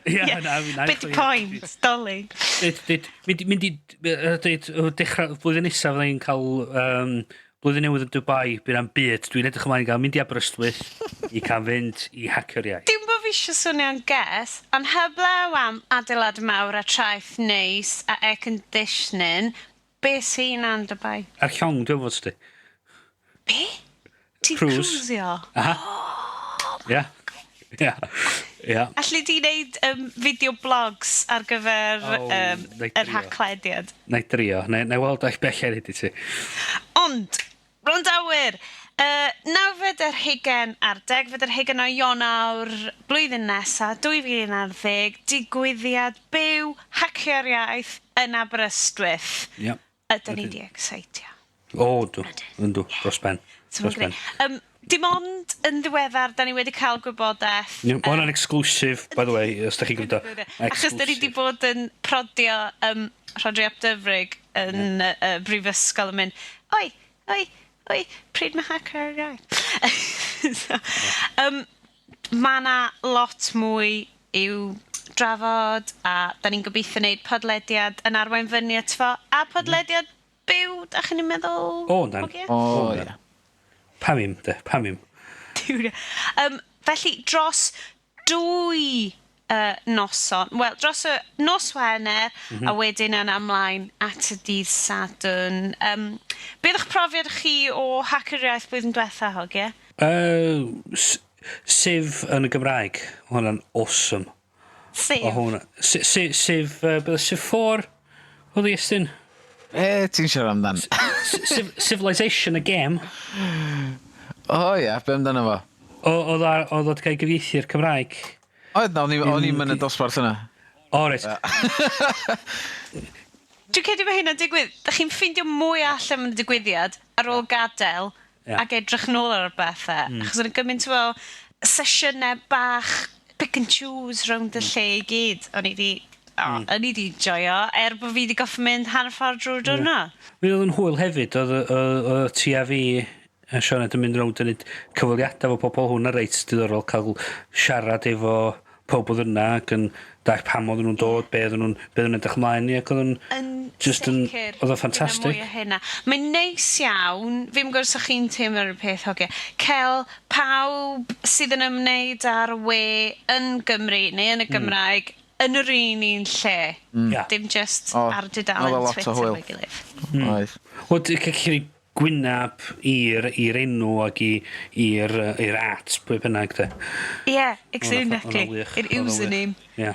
Ie, na. Beth di point, Dolig? Dyd, dyd, mynd i, dyd, dechrau, blwyddyn nesaf fydda i'n cael blwyddyn newydd yn Dubai, bydd am byd. Dwi'n edrych ymlaen i gael mynd i Aberystwyth i cael fynd i Hacio'r Iaith. Dim bod fi eisiau swnio'n ges, ond heblaw am adeilad mawr a traeth neis a air conditioning, be sy'n yn Dubai? Ar llong, dwi'n fod sti. Be? Ti'n Cruise. cruisio? Aha. Ia. Alli di wneud video blogs ar gyfer O, na i yr drio. Haclediad? Na i drio. Na i weld eich belled hyd i ti. Ond, wrandawyr, 20 ar 20 o Ionawr blwyddyn nesaf, 2010, digwyddiad byw Hacio'r Iaith yn Aberystwyth. Ydyn ni di excitio? O, dw. Yndw. Dros ben. So Dros ma'n ben. greu. Dim ond yn ddiweddar, da ni wedi cael gwybodaeth. Ie, ma' hwnna'n exclusive, by the way, os da chi'n gwrando. Achos da ni wedi bod yn prodio Rhodri ap Dyfrig yn brifysgol yn mynd, "Oi, oi, oi, pryd mae Hacio'r Iaith?" So, mae 'na lot mwy i'w drafod a da ni'n gobeithio wneud podlediad yn arwain fyny at fo a podlediad byw, da chi'n meddwl? O, yndan. Hogie? O, O, ie. Pam im, de, pam im. Felly, dros 2 noson, wel, dros y nos Wener, a wedyn yn ymlaen at y dydd Sadwrn. Beth yw'ch profiad chi o Hacio'r Iaith blwyddyn diwetha, hogie? Civ yn y Gymraeg, hwnna'n awesome. Sef? O hwnna. Civ, beth Civ 4? Oedd i Estyn? E, ti'n siarad amdan? Civilization, y game. O ie, be amdano fo? Oedd o 'di cael ei gyfieithu i'r Cymraeg. Oedd na, o'n i'm yn y dosbarth yna. O, reit. Dwi'n credu mae hynna'n digwydd. Da chi'n ffindio mwy allan yn y digwyddiad ar ôl gadael ac edrych nôl ar y bethau. Achos o'n gymaint o sesiynau bach pick and choose rownd y lle i gyd. O'n i di joio, er bod fi di goffo mynd hanner ffordd drwy'r diwrnod. Mi oedd yn hwyl hefyd, oedd ti a fi a Sioned yn mynd rownd yn neud cyfweliadau efo pobl, hwnna reit diddorol cael siarad efo pob oedd yna ac yn dallt pam oedden nhw'n dod, be oedden nhw'n edrych ymlaen i ac oedd yn Yn just yn, sicr. oedd o'n Bydd 'na ffantastig. mwy o hynna. Mae'n neis iawn, fi'n gwybod os ydych chi'n teimlo'r peth, hogie, cael pawb sydd yn ymwneud â'r we yn Gymru neu yn y Gymraeg yn yr un lle. Dim just O, ar oedd dudalen o lot o Twitter hwyl. efo'i gilydd. Oedd. Wel, ti'n gallu gwynab i'r enw ac i'r at, pwy bynnag, de. Ie, yeah, exactly. Oedd o'n wych, Yr oedd o'n wych. username. Ie.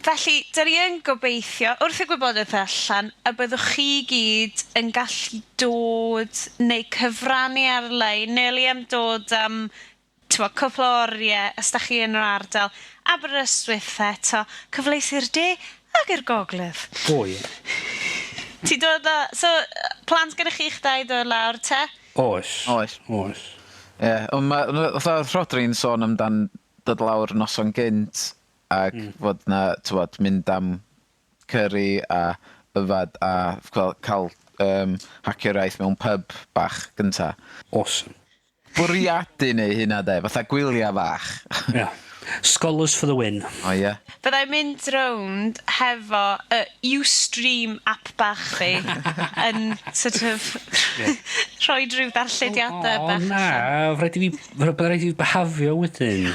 Felly, da ni yn gobeithio, wrth y gwybodaeth allan, y byddwch chi gyd yn gallu dod neu cyfrannu ar-lein, neu li am dod am t'mo, cwpl o oriau, os da chi yn yr ardal, Aberystwyth eto, cyfleus i'r de ac i'r gogledd. O, ie. Ti dod o. So, plans gyda chi'ch dau dod lawr te? Oes. Oes. Oes. Ie, yeah, ond ma' fatha o'dd Rhodri'n sôn amdan dod lawr noson gynt ac fod 'na t'mod mynd am curry a yfad a ca'l hacio'r iaith mewn pub bach gynta. Awesome. Bwriadu neu hynna 'de, fatha gwylia fach. Ia. Scholars for the win. O ie. Fyddai'n mynd rownd hefo y Ustream app bach fi yn sort of rhoi rhyw ddarllediadau O bach. na, rhaid i fi behafio wedyn.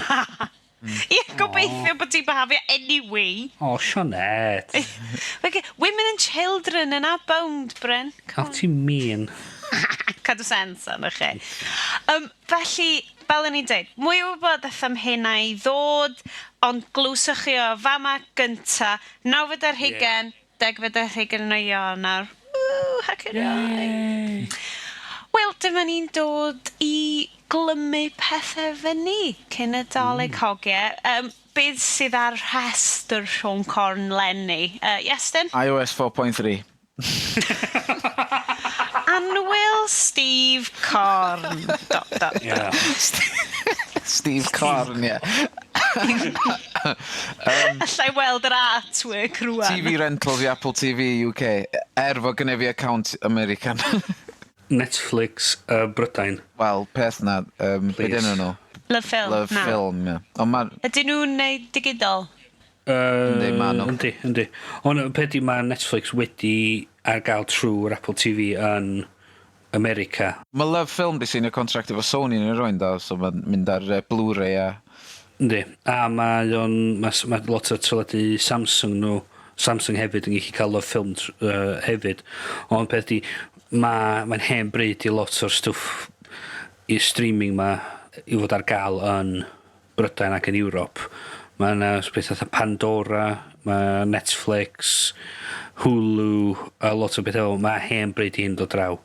Ie, gobeithio bod ti'n behafio anyway. O, Sioned. Okay, women and children yn abound, Bryn. O, ti'n mean. Cadw sens arno chi. Felly, fel o'n i'n dweud, mwy o wybodaeth am hynna i ddod, ond glwswch chi o fama gynta, 29, 20 o Ionawr. Woo, hacio'r iaith. Wel, dyma ni'n dod i glymu pethau fyny cyn y Dolig hogie. Beth sydd ar rhestr Siôn Corn 'leni? Iestyn? iOS 4.3. Annwyl Steve Corn. Dot, dot, dot. Yeah. Steve Corn, ie. Alla i weld yr artwork rwan. TV rentals i Apple TV UK. Er fod gynna fi account American. Netflix Brydain. Wel, peth na, be Please. dyn nhw? Love Film. Love na. Film, ie. Ond ma' Ydyn nhw'n neud digidol? Yndi, ma' nhw. Yndi. Ond y peth 'di, mae Netflix wedi ar gael trwy'r Apple TV yn America. Mae Love Film di seinio contract efo Sony yn y roed do, so mae'n mynd ar Blu-ray a Yndi. A mae o'n... Mae ma lot o teledu Samsung nhw, Samsung hefyd yn gallu cael Love Film hefyd. Ond peth 'di, mae'n hen bryd i lot o'r stwff i streaming ma i fod ar gael yn Brydain ac yn Ewrop. Mae yna beth fatha Pandora, mae Netflix, Hulu, a lot o bethau fel. Mae hen bryd i hyn dod draw.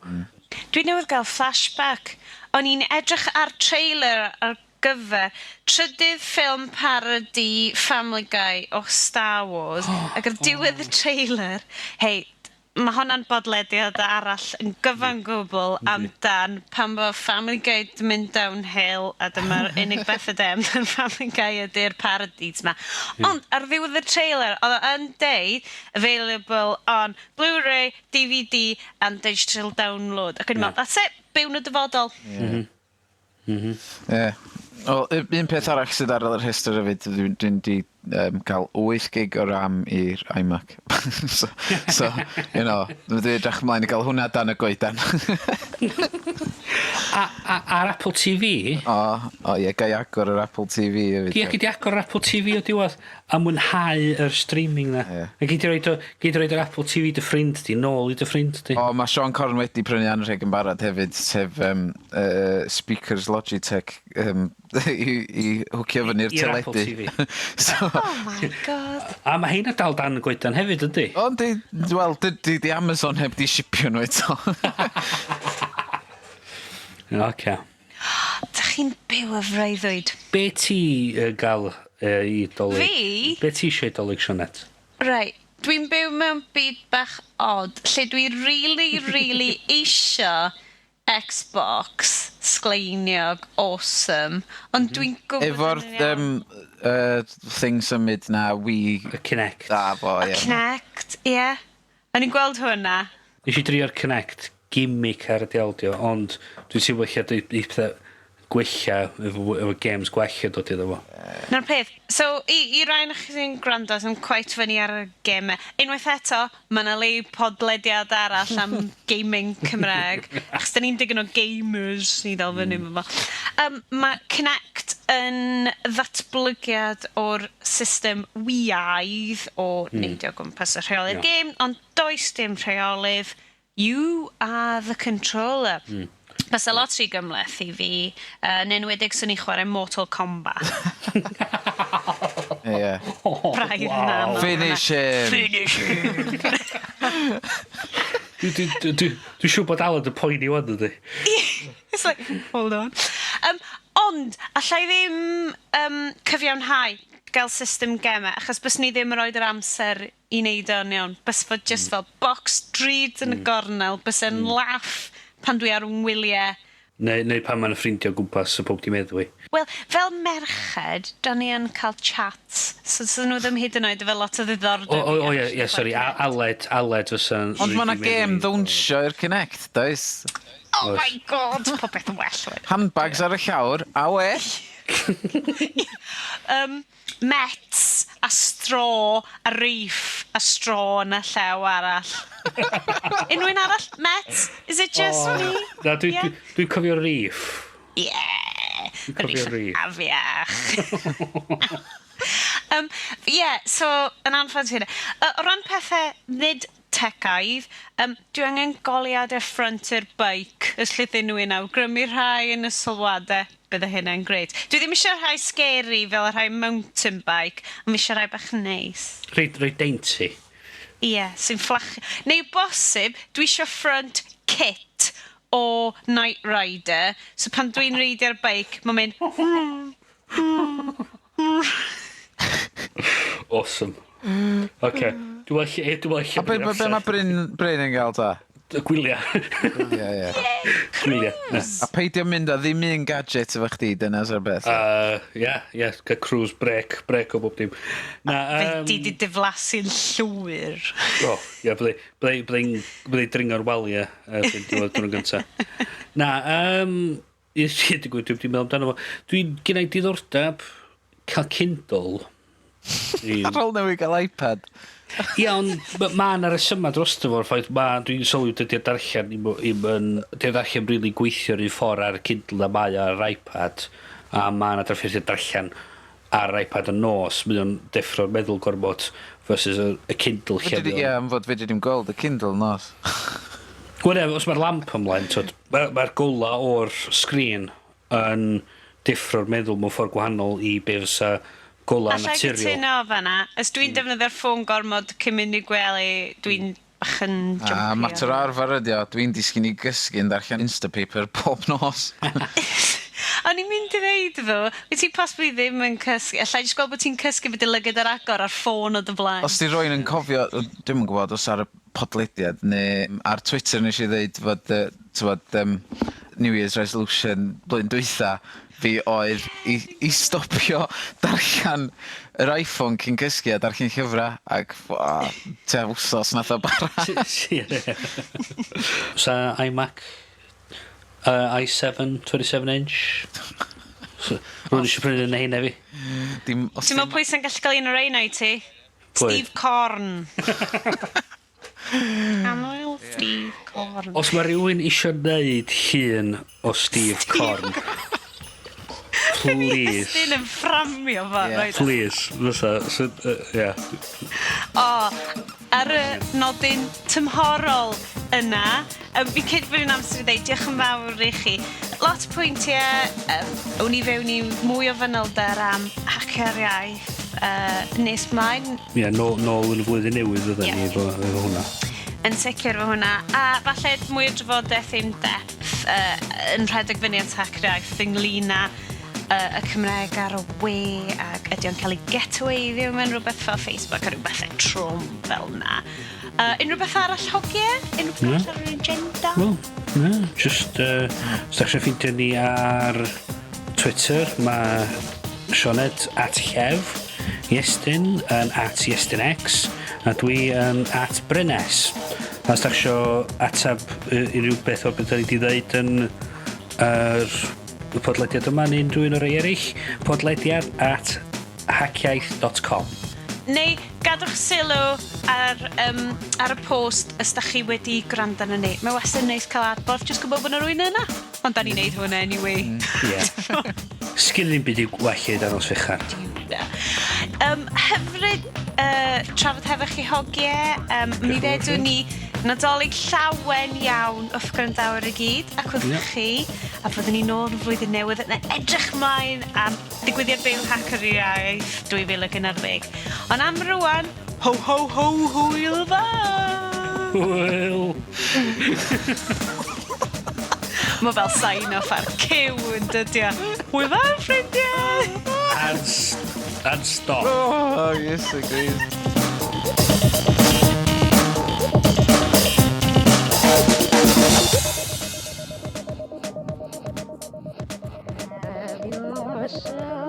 Dwi newydd gael flashback. O'n i'n edrych ar trailer ar gyfer trydydd ffilm parody Family Guy o Star Wars. Ac ar diwedd y trailer, hei, mae hwnna'n bodlediad arall yn gyfan gwbl amdan pan bo Family Guy 'di mynd downhill a dyma'r unig beth ydy amdan Family Guy ydy'r parodies ma. Ond ar ddiwedd y trailer, oedd o yn deud "available on Blu-ray, DVD and digital download". Ac o'n i'n meddwl, that's it, byw yn y dyfodol. Ie. Wel, un peth arall sydd ar y rhestr hefyd, dwi'n di cael 8 gig o RAM i'r iMac. So, dwi'n edrych ymlaen i gael hwnna dan y goedan. A ar Apple TV, O ie, gai agor yr Apple TV hefyd. Ie, gei di agor yr Apple TV o diwedd a mwynhau yr streaming na. Ie. A gei di roid yr Apple TV dy ffrind di, nôl i dy ffrind di. O, mae Siôn Corn wedi prynu anrheg yn barod hefyd, sef speakers Logitech i hwcio fyny'r I'r Apple teledu. TV. So, Oh my God. A mae heina dal dan y goedan hefyd, yndi? Ond di, wel, di Amazon heb di shipio nhw eto. Oce. Dych chi'n byw y freuddwyd. Be ti gael i Dolig? Fi? Be ti eisiau i Dolig, Sioned? Right, dwi'n byw mewn byd bach odd, lle dwi really, really isio Xbox sgleiniog, awesome, ond dwi'n gwybod Efo'r yn iawn. thing symud na Wii. Y Kinect. Da fo, ie. Kinect, ie. Yeah. O'n i'n gweld hwnna. Nes i drio'r Kinect gimmick ar y diawldio, ond dwi'n teimlo lle di pethau gwella efo games gwella dod iddo fo. Na'r peth. So, i rai o'ch chi sy'n gwrando sy'n quite fyny ar y gemau, unwaith eto, mae yna le podlediad arall am gaming Cymraeg. Achos da ni'n digon o gamers i ddal fyny mm. fo. Mae Kinect yn ddatblygiad o'r system Wii-aidd o neidio o gwmpas y rheolydd game, ond does dim rheolydd. You are the controller. Bysa lot rhy gymhleth i fi, yn enwedig swn i'n chwarae Mortal Kombat. Ie. Braidd yn aml. Finish him! Finish him! Dwi siŵr bod Alan yn poeni wan, ydy. It's like, hold on. Ond, allai ddim cyfiawnhau gael system gemau, achos bys ni ddim yn rhoi'r amser i wneud o'n iawn. Bys fod just fel box drud yn y gornel, bys yn laff pan dwi ar ngwyliau. Neu pan mae'n ffrindiau o gwmpas y pob di meddwi. Wel, fel merched, da ni yn cael chats, so nhw ddim hyd yn oed efo lot o ddiddordeb. O, ie, ie, sori, Aled fysa'n... Ond mae yna gêm ddawnsio i'r Kinect, does? Oh my God, popeth yn well wedyn. Handbags ar y llawr, a well. Mets a straw a reef a straw yn y llew arall. Unrhyw un arall? Mets? Is it just me? Na, dwi'n dwi, dwi cofio reef. Yeah. Dwi'n cofio reef. Afiach. Yeah, so, yn anffodus hynna. O ran pethau nid techaidd, dwi angen goliadau front yr bike, os lle unrhyw un awgrymu rhai yn y sylwadau, bydde hynna'n grêt. Dwi ddim eisiau rhai scary fel y rhai mountain bike, ond fi eisiau rhai bach neis. Reit dainty. Ie, yeah, sy'n fflach. Neu bosib, dwi eisiau front kit o Knight Rider, so pan dwi'n reidio'r bike, mae'n mynd... Awesome. Oce. Dwi'n well... A be mae Bryn yn gael ta? Gwyliau. Ie. Gwyliau. A peidio mynd â ddim un gadget efo chdi, dyna sy'r beth. Ie, ie, cael cruise break o bob dim. Na, Fedi di diflasu'n llwyr. O, ie, byddai dringo'r waliau erbyn diwedd diwrnod gynta. Na, i ddweud y gwir, dwi'n meddwl amdano fo. Dwi'n gennau diddordeb cael Kindle. Ar ôl newid gael iPad. Ie, ond ma' 'na resyma drosto fo'r ffaith dwi'n sylwi dydy'r darllen i'm yn, dydy'r darllen rili gweithio'r un ffordd ar y Kindle a mae ar iPad, a ma' 'na drafferth darllen ar iPad yn nos, mae o'n deffro'r meddwl gormod versus y Kindle lle Ie, am fod fedri di'm gweld y Kindle nos. Wel, ie, os mae'r lamp ymlaen, t'od, mae'r gola o'r sgrin yn deffro'r meddwl mewn ffordd gwahanol i be fysa gola Alla i naturiol. gytuno fanna. Os dwi'n defnyddio'r ffôn gormod cyn mynd i gwely, dwi'n bach yn jumpy. A mater o arfer ydi o, dwi'n disgyn i gysgu yn darllen Instapaper pob nos. O'n i'n mynd i ddeud ddo, wyt ti possibly ddim yn cysgu. Alla i jyst gweld bod ti'n cysgu fy dy lygad ar agor a'r ffôn o dy flaen. Os di rywun yn cofio, dwi'm yn gwybod os ar y podlediad neu ar Twitter nes i ddeud fod, t'mod, New Year's resolution blwyddyn dwytha fi oedd i stopio darllen yr iPhone cyn cysgu a darllen llyfrau, ac tua wsos nath o bara. Sa iMac i7 27 inch. So, rwy'n eisiau prynu yn heina fi. Dim, os Ti'n meddwl pwy sy'n gallu cael un o'r reina i ti? Pwy? Steve Corn. Annwyl Steve Corn. Os mae rhywun eisiau neud llun o Steve Corn, please. Estyn yn fframio fo. Ie. Reit. Please. Fysa, so, yeah. O, ar y nodyn tymhorol yna, fi cyd bod yn amser i ddeud diolch yn fawr i chi. Lot o pwyntiau, awn ni fewn i mwy o fanylder am hacio'r iaith nes mlaen. Ie, yeah, nôl yn y flwyddyn newydd fydden ni efo hwnna. Yn sicr efo hwnna. A falle mwy o drafodaeth in depth yn rhedeg fyny at hacio'r iaith ynglyn â y Cymraeg ar y we ac ydy o'n cael ei ghettoeiddio mewn rhywbeth fel Facebook a rhywbeth trwm fel na. Unrhyw beth arall, hogie? Unrhyw beth arall ar yr agenda? Wel, na, just, os da chi'n ffeindio ni ar Twitter, mae Sioned @Llef, Iestyn yn @IestynX, a dwi yn @Brynes. A os da chi isio atab unrhyw beth o'r beth da ni wedi ddeud yn yr y podlediad yma neu unrhyw un o'r rei eraill, podlediad@haciaith.com. Neu gadwch sylw ar y post os da chi wedi gwrando arno ni. Mae wastad yn neis cael adborth, jyst gwybod bod yna rywun yna. Ond da ni'n neud hwnna anyway. Ie. Sgyn ddim byd i well i danos fechan. Hyfryd trafod hefo chi hogie. Mi ddedwn ni Nadolig llawen iawn wrth gwrandawyr i gyd ac wrth chi, a fyddwn ni nôl yn flwyddyn newydd yn edrych mlaen am digwyddiad byw Hacio'r Iaith 2011. Ond am rwan, ho ho ho hwyl fawr! Hwyl! Mae fel sign off ar cyw yn dydi o. Hwyl fawr, ffrindiau! And stop. Oh, yes, agreed. Stafell.